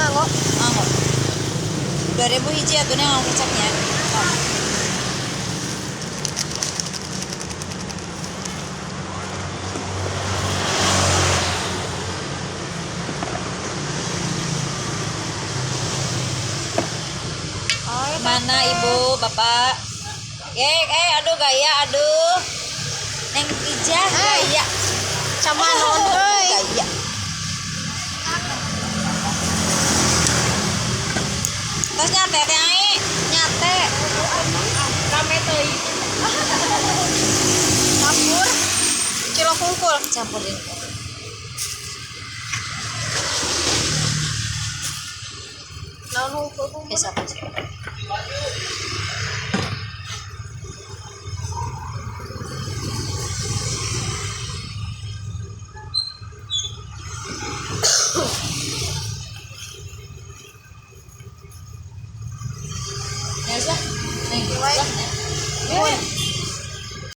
Nganggo. Nganggo. 2000 hiji atuh nya nganggo kecapnya. Oh, ya, Mana ibu, bapak? Aduh gaya, aduh. Neng Ijah gaya. Sama naon euy. Gaya. Terus nyate teh ai, nyate. Rame teuing. Campur. Kilo kungkul. Campurin. Naon hungkul kungkul? Bisa apa?